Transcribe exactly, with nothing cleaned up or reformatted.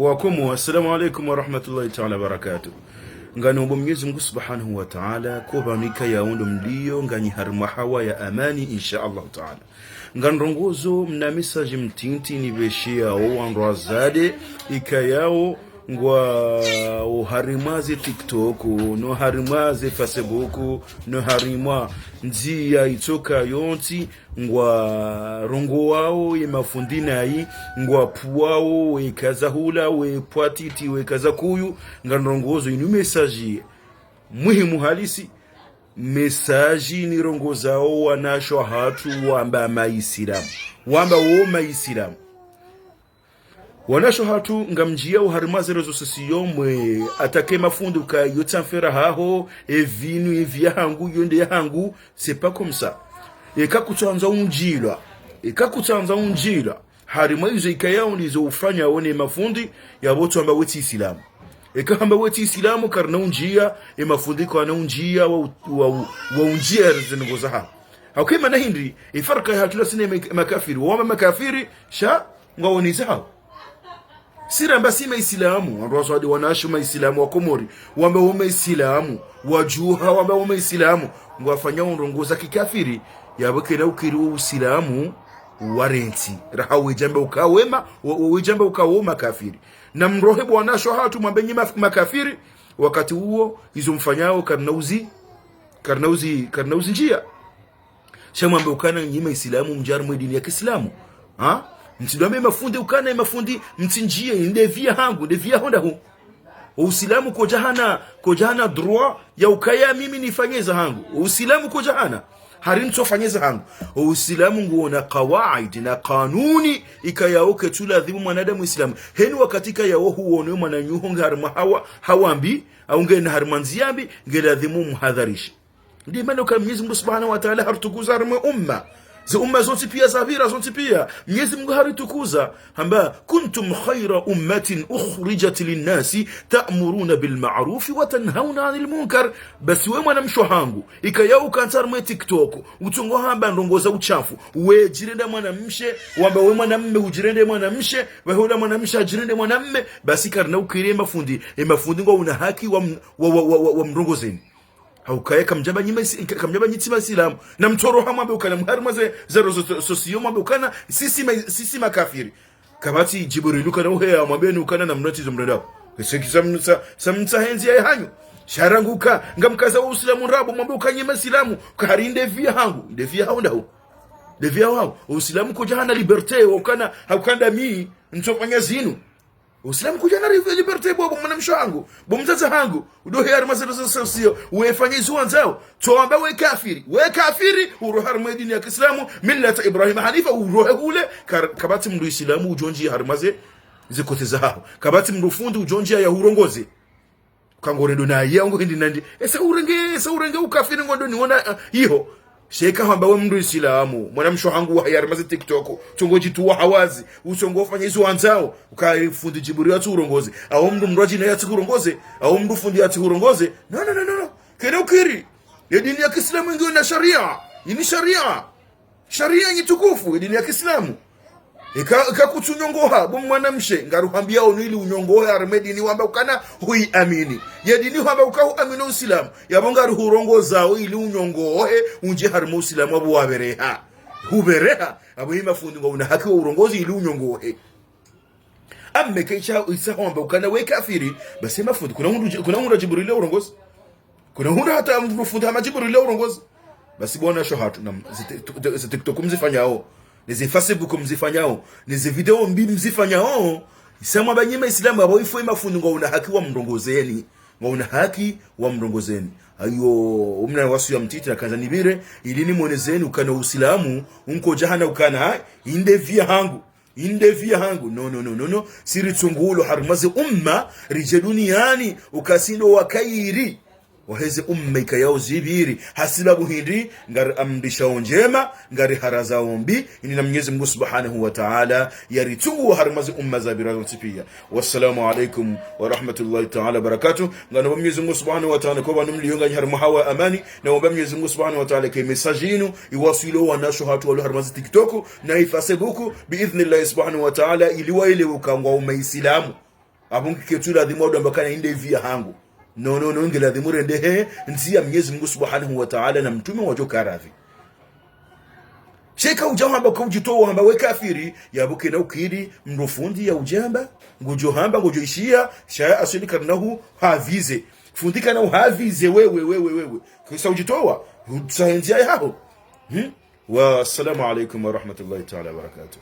Wakomo, assalamu alaikum warahmatullahi taala wabarakatuh. Nganomba Mwenyezi Mungu subhanahu wa taala, ko pvanu ikayao ndo mliyo, nganyi harimwa hawa ya amani, insha Allahu taala. Nganrongozo mna message mtiti nipvesheyao wandru wazade, ikayao ngwao harimwa ze TikTok, no harimwa ze Facebook, no harimwa ndziya itsoka yontsi, ngwarongowao ye mafundi nayi, ngwapvuwao we kaza hula, we pvwatiti, we kaza kuyu. Nganrongozo inu message muhimu halisi. Message nirongozao wanashe wahatru wamba maisilamu. Wamba wo maisilamu. Wanashe wahatru ngamnjiyao harimwa ze réseaux sociaux mwe attaquer mafundi uka yo tsi affaire yahaho, e vinu, e vi yahangu, yo nde yahangu, c'est pas comme ça. Eka kutsandza undjilwa, eka kutsandza undjilwa harimwa izo ikayao ndizo ufanyao ne mafundi, yapvo tsi wamba we tsi isilamu. Eka hamba we tsi isilamu, karina undjiya, e mafundi kwana undjiya wa, wa, wa undjiya ze ndrongo zahaho. Hauka mana hindri, e farka yahatru na sina mak-, makafiri, wamba makafiri, sha ngwaonezao. Si ramba si maisilamu, wandru wazade wanashe maisilamu wa Komori, wamba wo maisilamu, wadjuha wamba wo maisilamu, ngwafanyao ndrongo za kikafiri, yapvo kena ukiri wo usilamu warentsi. Raha wedjamba uka wema, wa-, wa-, wedjamba uka wo makafiri. Na mrohe bo wanashe wahatru mwambe nyi maf-, makafiri, wakati uwo izo mfanyao karina uzi, karina uzi, karina uzindjiya. Sha mwambe ukana nyi maisilamu mdja harimwa e dini ya kiisilamu. Ha? Mtsidjwambe mafundi ukana e mafundi mtsindjiye, nde vi yahangu, nde vi yaho ndahu. O usilamu kodja hana, kodja hana droit ya ukaya mimi nifanye zahangu. O usilamu kodja hana. Hari ntsofanye zahangu. O usilamu nguona kawaid na kanuni ikayao ketsu ladhimu mwanadamu isilamu. Heni wakati ikayao huono mwananyaho nge harimwa hawa, hawa mbi, au ngena harimwa ndziya mbi, nge ladhimu umhadharishe. Ndi mana uka Mwenyezi Mungu subhanahu wa taala haritukuza harimwa umma. Ze umma zontsi piya zapvira zontsi piya, Mwenyezi Mungu haritukuza. Hamba, كنتم خير أمة أخرجت للناس تأمرون بالمعروف وتنهون عن المنكر. Basi we mwanamshe wahangu, ikayao ukantsi harimwa e TikTok, utsongo hamba ndrongo za ushafu, we djirenda mwanamshe, wamba we mwanamme udjirende mwanamshe, we hula mwanamshe adjirende mwanamme, basi karina ukiri e mafundi, e mafundi ngwaona haki wa m-, wa, wa, wa, wa, wamrongozeni. Hauka ye kamdjamba nyi maisi-, kamdjamba nyi tsi maisilamu. Na mtsoroha mwambe ukana mwe harimwa ze, ze réseaux so-, sociaux mwambe ukana sisi ma-, sisi makafiri. Kapvatsi Djibrilu kana uheya mwambeni ukana namna tsi zo mrendao. Kese kisa msa, sa msa hendzi ya hanyu. Sha rangu ka, ngamkaza wo usilamu ndrabo mwambe uka nyi maisilamu. Ka hari nde vi yahangu, nde vi yaho ndahu. Nde vi yaho. Usilamu kodja hana liberté, ukana, haukanda mi, ntsofanya zinu. Usilamu kodja hana ri-, liberté bo, bo mwanamshe wahangu, bo mdzadze wahangu, udohe harimwa ze réseaux sociaux, wefanye izo wandzao, tso wamba we kafiri, we kafiri, urohe harimwa e dini ya kiisilamu, millata Ibrahim Hanifa, urohe hule, kar-, kapvatsi mndru isilamu udjondjiya harimwa ze, ze côté zahaho, kapvatsi mndru fundi udjondjiya yahurongoze. Kangorendo naye, ango hindri nandi. Esa urenge, esa urenge ukafiri ngondo niona, ah, iho. Sha eka hamba we mndru isilamu, mwanamshe wahangu wa hayari maze TikTok, tsongo djituwa hawazi, utsongo fanya izo wandzao, uka fundi Djibrilu yatsi hurongoze, au mndru mndru adjina yatsi hurongoze, au mndru fundi yatsi hurongoze. No, no, no, no, no. Kene ukiri. Ye dini ya kiisilamu ngiyo na sharia. Ini sharia. Sharia nyi tukufu, ye dini ya kiisilamu. Ika, ika kutsunyongoha, bo mwanamshe, ngaruhambiyao unu ili unyongohe harimwa e dini wamba ukana huiamini. Ye dini hamba uka huamini usilamu, yapvo ngaruhurongozao ili unyongohe, undjiye harimwa usilamu apvo wapvereha. Hupvereha, apvo ye mafundi ngwaona haki wa urongozi ili unyongohe. Amma eka itsa, itsa hamba ukana we kafiri, basi mafundi, kuna hundru, kuna hundru Djibrilu ya urongozi. Kuna hundru hata mndru fundi hama Djibrilu ya urongozi. Basi bo wanashe wahatru, na m-, zi ti-, tu-, tu-, zi TikTok mzifanyao, ne zi Facebook mzifanyao, ne zi video mbi mzifanyao, isa mwamba nyi maisilamu apvo ifo ye mafundi ngwaona haki wamrongozeni. Ngwaona haki wamrongozeni. Ayo, umna wasu ya mtiti nakandza nipvire, ili nimwonezeni ukana usilamu, unkodja hana ukana, ha, inde vi yahangu. Inde vi yahangu. No, no, no, no, no. Si ritsungulo harimwa ze umma, ridje duniani, uka si ndo wa kayiri. Waheze umma ikayao zipviri. Hasibabu hindri, ngariamrishao ndjema, ngariharazao mbi, ini na Mwenyezi Mungu Subhanahu wa Ta'ala, yaritsunguo harimwa ze umma zapvira zontsi piya. Wassalamu alaikum wa rahmatullahi ta'ala wa barakatuh. Nganomba Mwenyezi Mungu Subhanahu wa Ta'ala, ko pvanu mliyo nganyi harimwa hawa amani, na womba Mwenyezi Mungu Subhanahu wa Ta'ala ke message inu, iwaswili wanashe wahatru walo harimwa ze TikTok, na i Facebook, bi idhnillahi Subhanahu wa Ta'ala, ili waelewe uka ngwao ma Isilamu. Apvo ngike tsu ladhimu wandru wamba kana inde vi ya hangu. No, no, no, nge ladhimu rendehe ndziya Mnyezi Mungu Subhanahu wa Ta'ala na mtrume wadjo karadhi. Sha eka udja hamba ka udjitowa hamba we kafiri, yapvo kena ukiri mdru fundi ya udjamba, ngodjo hamba, ngodjo ishiya, sha aswili kana hu havize. Fundi kana uhavize wewe, wewe, wewe. Kisa udjitowa, utsahe ndziya yaho. Hmm? Wa assalamu alaikum wa rahmatullahi ta'ala wa barakatuh.